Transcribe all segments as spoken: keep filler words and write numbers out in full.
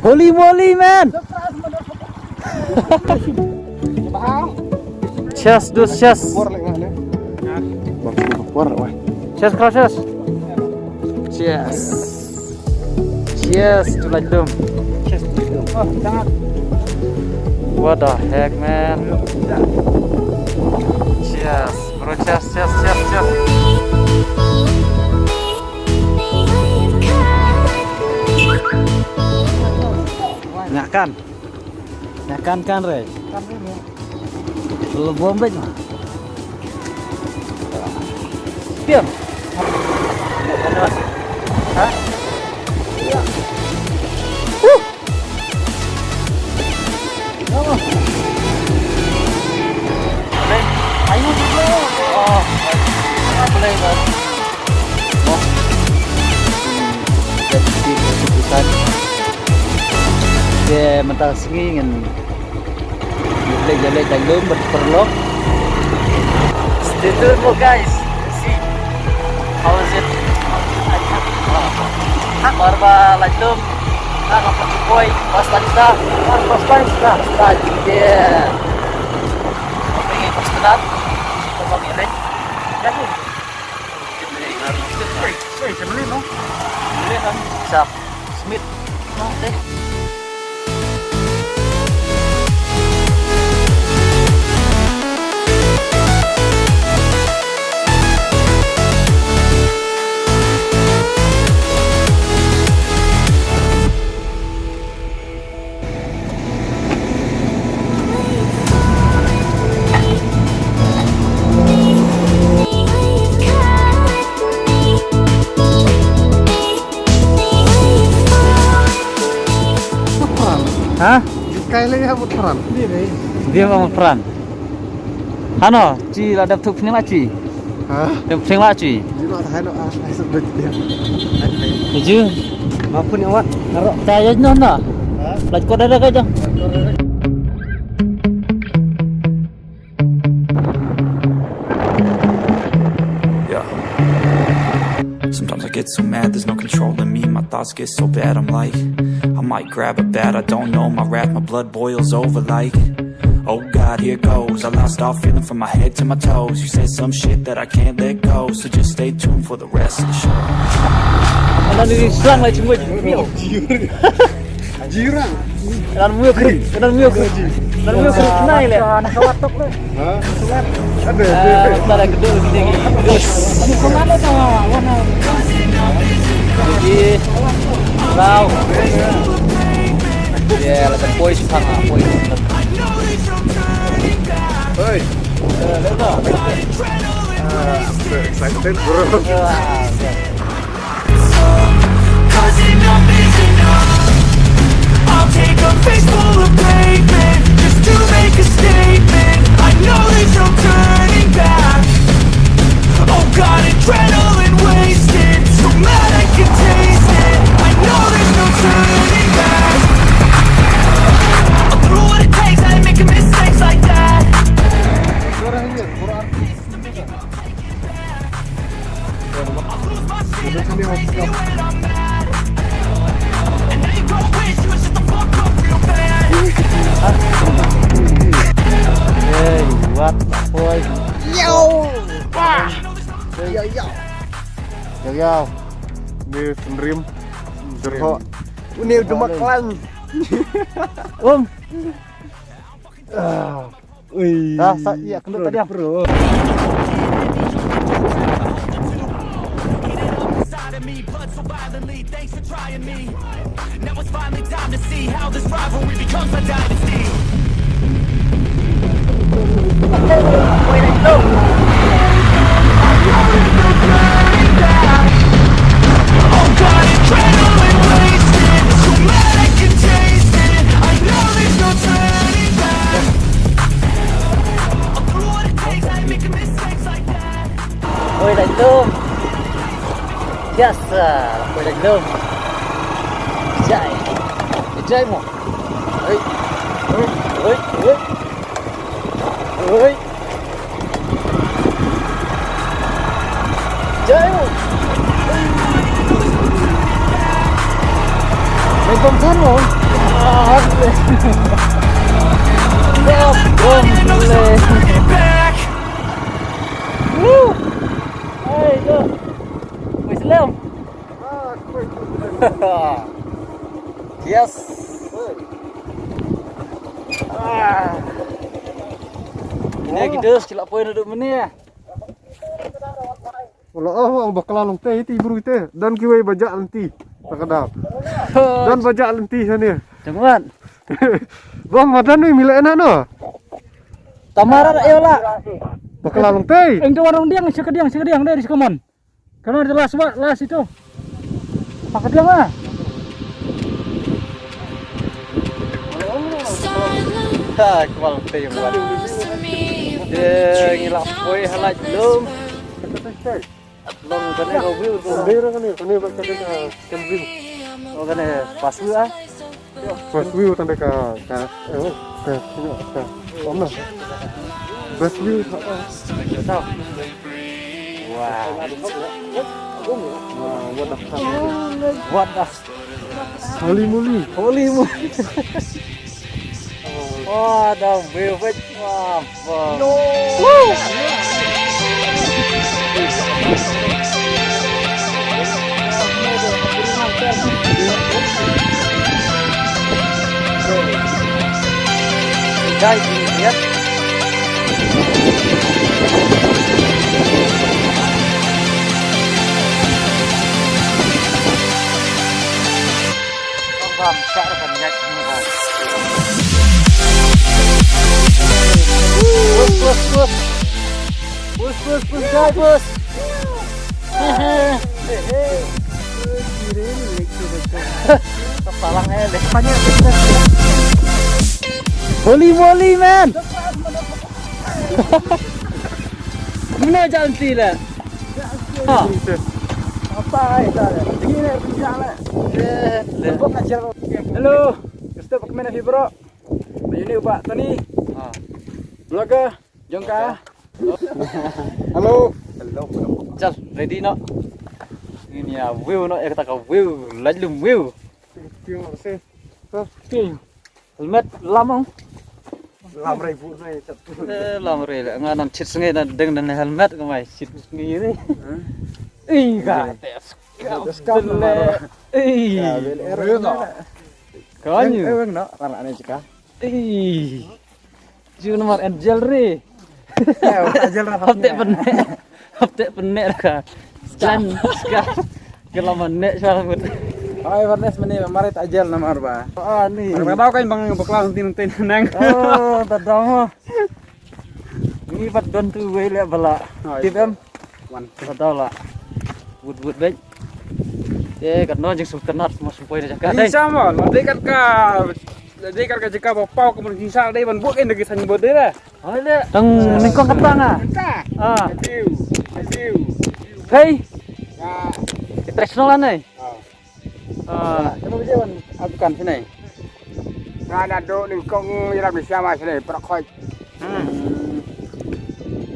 Holy moly, man! Cheers, dude, cheers. Cheers, bro, cheers. Cheers. Cheers to Laitluim. Cheers to Laitluim. What the heck, man? Cheers, bro, cheers, cheers, cheers, cheers. Nyakan. Nyakan kan re. Kan re. Lo bom bej ma. Tiam. Ha? Huh. Ayo dulu. Oh, boleh, boleh. Dah bikin keputusan. Te mynta sngi ngin ïaleh ïaleh Laitluim bad paralok. Stay tuned, guys. See how is it. Mar ba Laitluim. Ah, ka poi. First time sa. Ah, first time sa. First time. Yeah. Okay, first time. First time. Hey, family, no? Family, no? Sa Smith. No, deh. Ha? Kai le ya mut pran. Dia ba mut pran. Hano, ci la dap thuk pning la ci. Ha? Dap pning la ci. Ji ma thai no a, ai suk dut dia. Ji. Ma pun awat, ngarok. Ta ya no na. Ha? Laj ko dada ka jang. Yeah. Sometimes I get so mad, there's no controlling me. My thoughts get so bad, I'm like, I might grab a bat, I don't know my wrath. My blood boils over like, oh God, here goes. I lost all feeling from my head to my toes. You said some shit that I can't let go, so just stay tuned for the rest of the show. Ana ni slang la cuma. Jirang. Nan mui krik, nan mui krik. Nan mui krik nai le. Ana kawat tok le. Ha? Ada. Ada kedua lagi. Kawat le tawa wana. Lagi. Wow. Yeah, la poi sepang, poi. Oi. Eh, let's go. Ah, I'm so excited, bro. Ah, okay. Cause enough is enough. I'll take a face full of pavement just to make a statement. I know there's no turning back. Oh God, adrenaline wasted. So mad I can taste it. I know there's no turning back. I'll do what it takes. I ain't making mistakes like that. Hey, what the boy? Yo! Yo, yo. Yo, yo. Ni Sendrim. Jerhok. Ni udah maklan. Um. Ah. Ui. Dah, sa-, iya, kendut tadi, ah. Bro. Now it's finally time to see how this rivalry becomes a dynasty. Oh God, adrenaline wasted. So mad I can taste it. I know there's no turning back. I'll do what it takes. I ain't making mistakes like that. Oi, Laitluim. Yes, sir. Oi, Laitluim. Jai. Jai mo. Oi. Oi, oi, oi. Oi. Jai mo. Oi, bang san mo. Woo! Hey, go. Wait, slam. Yes. Ah. Ini kita sila poin duduk mana? Wala, oh, oh, bakla long te, iti bru te. Don kiwei ba jah lynti. Takadar. Don ba jah lynti shane. Tengok. Bang, madan ni mila ena no. Tamara da yola. Bakla long te. Eng tu warung diang, sika diang, sika diang, dari sika mon. Kana di las wa, las itu. Pakai diang ah. Ha, kual te yang buat. Dia ngilap koi halai belum. Long kane ka view tu. Kane, kane, kane, kane, kane view. Oh, kane pasu ah. Pasu tanda ka, ka, eh, ka, ka, ka. Om na. Best view. Wow. Wow, what the fuck? What the? Holy moly. Holy moly. Oh, the view, wait. Wow, wow. Woo! Guys, ini lihat. Bam, sa ra kan ngai ni ba. Push, push, push. Push, push, push, guys. Push. Hehe. Hehe. Kiri ni, kiri tu. Kepala ngai deh. Banyak. Holy moly, man. Mana jalan sila? Ha. Apa ai ta le? Ini le pinjang le. Eh, le. Buat ngajar. Hello. Step kemana sih, bro? Ini Ubak Tony. Ha. Blogger jong ka. Hello. Hello. Chal, ready no? Ini ya view no, ya kata ka view, lajlum view. Thank you, sir. Thank you. Helmet lam ong. Lam rei bu nai chat. Eh, lam rei le nga nan chit sngi nan deng nan helmet ka mai chit sngi ri. Ih, ka tes. Ih. Ka ni. Eh, weng no, rang ane chika. Ih. Ju namar angel ri. Eh, angel ri. Hapte penne. Hapte penne ka. Scan, scan. Kelaman nek selamat. Ai, Barnes mene mari ta angel namar ba. Ah, ni. Ba tau kan bang bakla nanti nanti nang. Oh, ta dong. Ni bat don tu wei le bala. Tip em. Wan. Ta dong la. Wut wut bet. Eh, kat no jing sum kenat mo sum poi na jaka. Ni sama, la dekat ka. La dekat ka jaka ba pau ka mun hinsa dei ban buat kan dagi san buat dei lah. Hai le. Tang ningkong katang ah. Ah. Atiu. Atiu. Hei. Ya. Kita senang lah ni. Ah. Ah. Kena biji wan abukan sini. Nga na do ningkong iram ni siama sini, perak khoi. Hmm.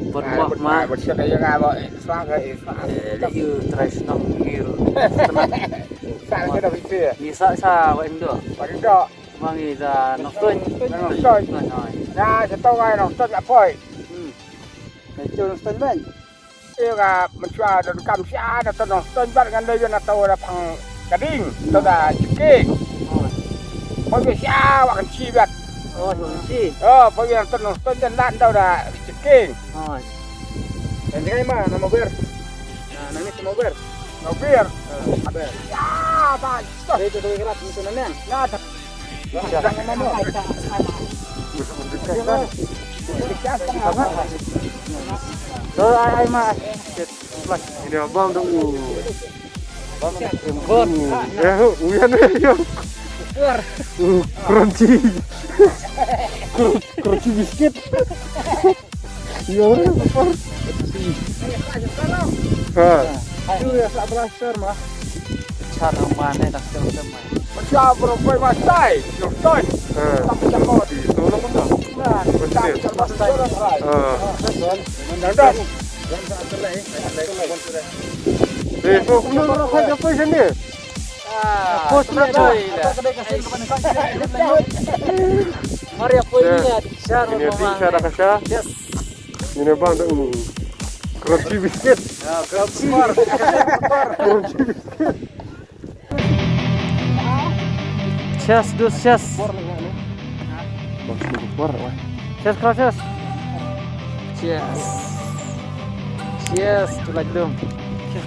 Buat buat ma. Buat siapa ya nga buat. Suang ke suang. Eh, le yu try senang ngir. Sa ke dah biji. Ni sa sa wa indo. Wa indo. Mangi da noktoin. Noktoin. Noktoin. Na sito ngai noktoin ya poi. Hmm. Ngai chu noktoin ben. Io ka menchua don kam sia na to noktoin bat ngan dei na to da pang kading to da chiking. Poi sia wa kan chi bat. Oh, chi. Oh, poi na to noktoin dan dan to da chiking. Oh. Dan jangai ma nama ber. Na nang ni sama ber. Nama ber. Ber. Ya, ba. Itu tu kerat itu nang. Ya. Ai, ai, ma. Ini abang tu. Eh, uyan ni. Crunchy. Crunchy biscuit. Iya, bener, lapar. Ha. Aduh, ya, sak blaster mah. Cara mana dah macam mana? Macam berapa masai? Nonton. Ha. Tak macam kau. Itu lah mana? Nah, tak macam masai. Ha. Nonton. Eh, kau kena orang kau siapa sini? Post na joy la. Maria poin ni, share. Ini dia, share ka share. Yes. Ini bang tu. Crunchy biscuit. Ya, crunchy. Crunchy biscuit. Cheers, dus, cheers. Cheers, bro, cheers. Cheers. Cheers to Laitluam.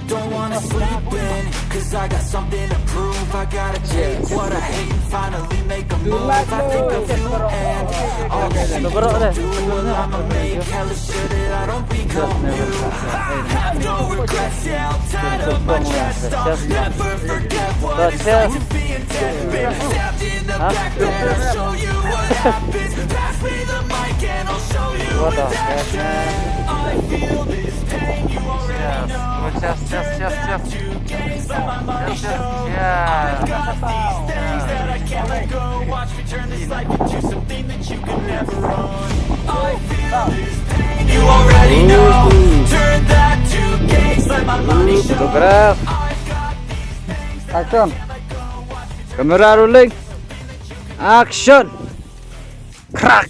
Don't wanna sleep in, 'cause I got something to prove. I gotta take what I hate and finally make a move. I think of you and all the things you do. I'ma make hella sure that I don't become you. I have no regrets, yeah, I'll tie up my chest. I'll never forget what it's like to be in debt. Been stabbed in the back, then I'll show you what happens. Pass me the mic and I'll show you what happens. I feel this pain, you already know. Yes, yes, yes, yes, yes. Yes, yes, yeah. I've got these things that I can't let go. Watch me turn this life into something that you can never own. I feel this pain, you already know. Turn that to gains, let my money show. Photograph. I've got these things that I can't let go. Watch me turn this life into something that you can never own. I feel this pain, you already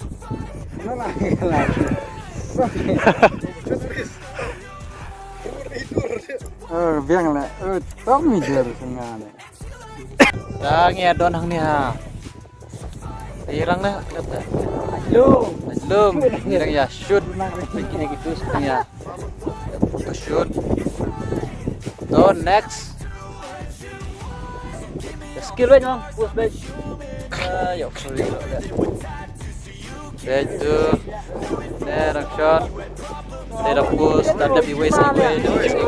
know. Turn that to gains, let my money show. Action. Action. Crack. Oh, biang la. Oh, tong mi der sengane. Tang ïa don hangne ha. Tirang na. Lum. Lum. Tirang ïa shoot. Kine ki dus tirang ïa. Shoot. To next. Skill wait, no? Push back. Ah, yo, sorry. Back to. There, a shot. There, a push. Start the way, way,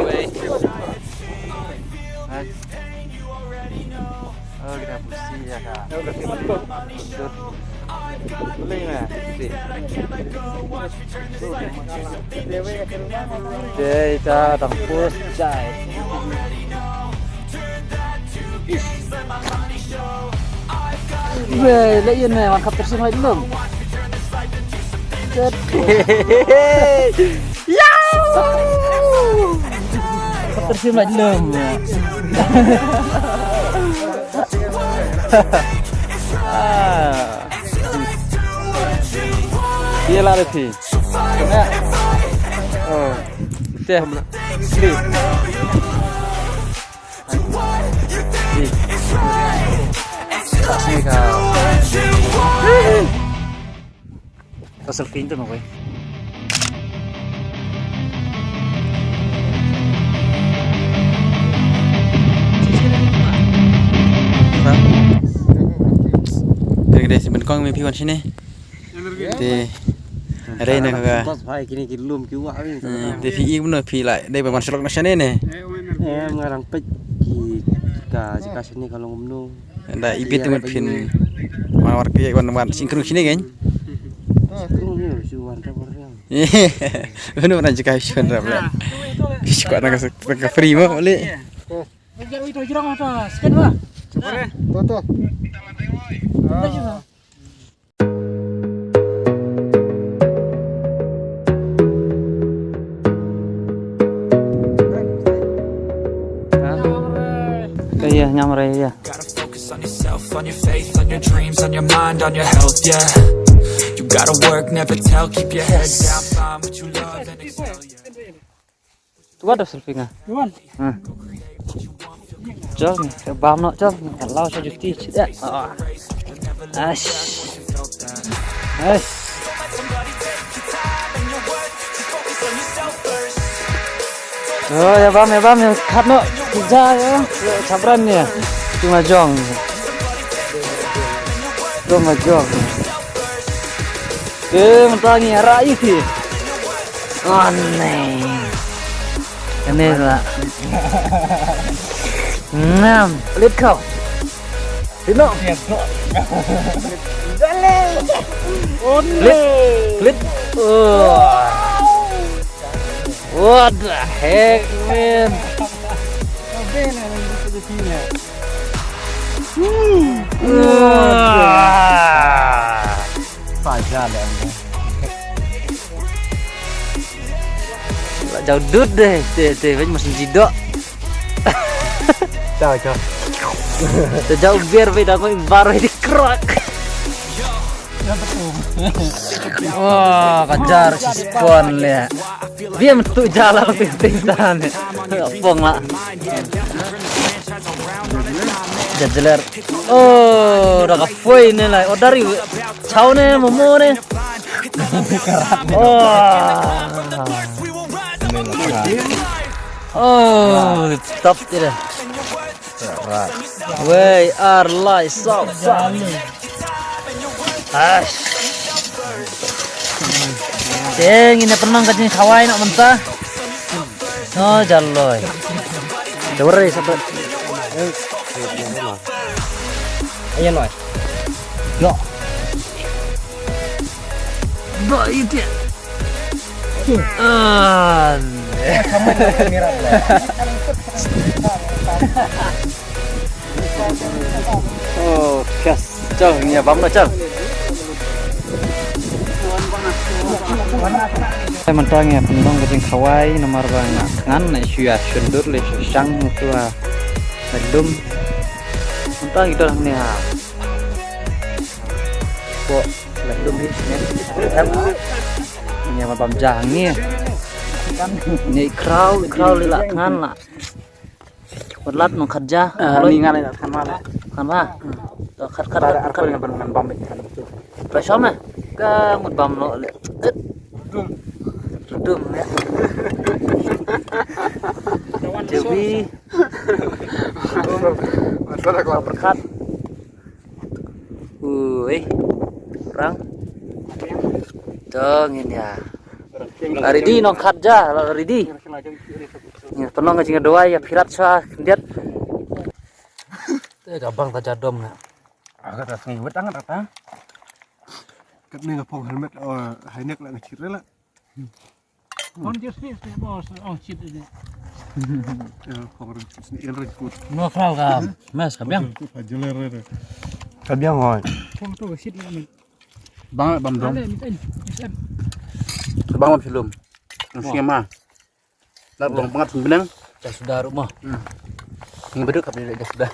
way. Oh, kita push ya, Kak. Boleh, Mas? Jai ta dang push jai. Wei, leh ïa ne wan khap tersing lai lum. Yau! Khap tersing lai lum. Ah. Ïa la de phi. Oh. Te. Sleep. Sleep. Ni ka. Ka selfie tu, no, wei. Hah? Kene kene si ben kong mi phi wan shane. Te. Are na ka. Bas bhai, kine ki lum ki wah, win. Eh, te phi i kumno phi la dei ban wan shlok na shane ne. Eh, nga dang peit ki ka, ka shane ka long kumno. Da i bit ngut phin. Wan war ki wan wan sing krung shine gen. Ah, krung ni shu wan ta wan. Beno wan jaka shu wan rap le. Shu kwa na ka free mo le. To, to. Ïa, nyam re ïa. Gotta focus on yourself, on your faith, on your dreams, on your mind, on your health, yeah. You gotta work, never tell, keep your head down, find what you love and excel, yeah. Tu wat dah selfie nga. Wan. Ha. Jom, bam noh jom. Kalau saya juti. Ya. Ah. Ash. Ash. Oh, ïa bam, ïa bam, ïa kat noh. Tija ïa. Ïa, sabran ïa. Cuma jong. Cuma jong. Ke mentang ïa rai ti. Aneh. Aneh lah. Ngam, pelit kau. Pelit noh. Pelit. Pelit. Oh. What the heck, man? Wah. Saja dah. Jauh dud deh, deh, deh, masih jidok. Jauh, jauh. Te jaw biar be da ngoi bar di krak. Wah, kajar si spon le. Biar metu jala tu tintan. Pong la. Jajeler. Oh, da ka foi ne lai. Oh, dari. Chau ne, momo ne. Oh. Oh, stop tidak. Wei, ar, lai, sau, sau. Ash. Deng, ini penang ka jingkhawai nak mentah. Oh, jaloi. Jawara sabat. Ayan, wai. Yo. Ba, itu. Ah. Oh, kas. Chal, ngi bam na chal. Mynta ngi pynlong ka jingkhawai namar ba nga thngan na shu ïa shun dur le shu shang tu ha lum. Mynta ngi don hangne ha. Ko lum hi ne. Ngi bam ja hangne. Ngi kraw, kraw le la thngan la. Wat lat nong khat ja. Ah, ni ngan ïa than ma la. Than ma. To khat khat khat khat. Ngan ban ngan bam bit khat tu. Pra shom eh. Ka mut bam no le. Tit. Dum ne. Jewi. Masalah kau perkat. Ui. Rang. To ngin ïa. Ready nong khat ja, ready. Ngi pynlong ka jingduwai ïa phi rat sha khyndiat. Te ka bang ta ja dom nga. Aga ta sngi wet angat ata. Kat ni nga phong helmet, oh, hainek la nga chire la. Kon jis ni sni bos ong chit ni. Ya, phong ren sni el ren kut. No kral ka mes ka biang. Ka biang oi. Phong tu ka chit ni. Bang bam dom. Bang bam shlum. Nang sngem ma. Lar long bangat sngem benang. Dah sudah rumah. Ngi beduk kap ni dah sudah.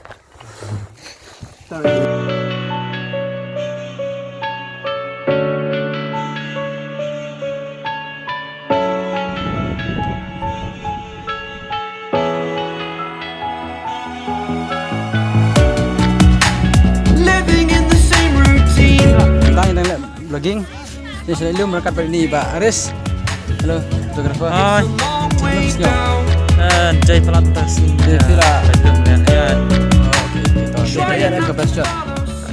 Living in the same routine. Dang dang vlogging. Sini sini lum rakat balik ni ba Aris. Hello, photographer. Hai. Hello, sini. Eh, jai pelat tas ni. Jai pelat. Belum ya. Ya. Oh, okay, okay. Kita ya ke best shot.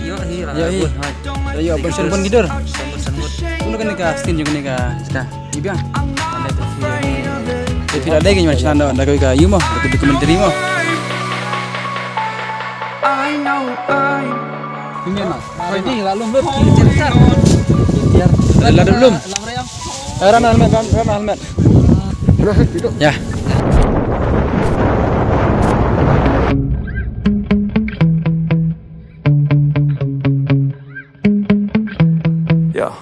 Yo hi lah. Yo hi. Hai. Yo, best shot pun gidur. Sambut sambut. Tunggu kena ke scene juga ni ke. Sudah. Ibiang. Te phi la dei ka nyuan shnong da, da kawei ka ïu mo, da ka documentary mo. Phi mian ma. Ready la lum lut. La da lum. Eh, ran helmet, ran, ran helmet. Ya. Yeah.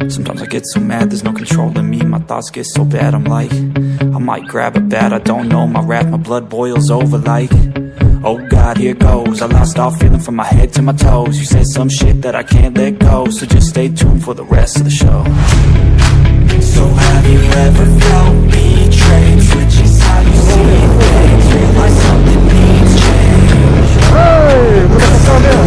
Sometimes I get so mad, there's no controlling me. My thoughts get so bad, I'm like, I might grab a bat, I don't know my wrath. My blood boils over like, oh God, here goes. I lost all feeling from my head to my toes. You said some shit that I can't let go, so just stay tuned for the rest of the show. So have you ever felt betrayed? Switches how you see things, realize something needs change. Hey, budak kau dia.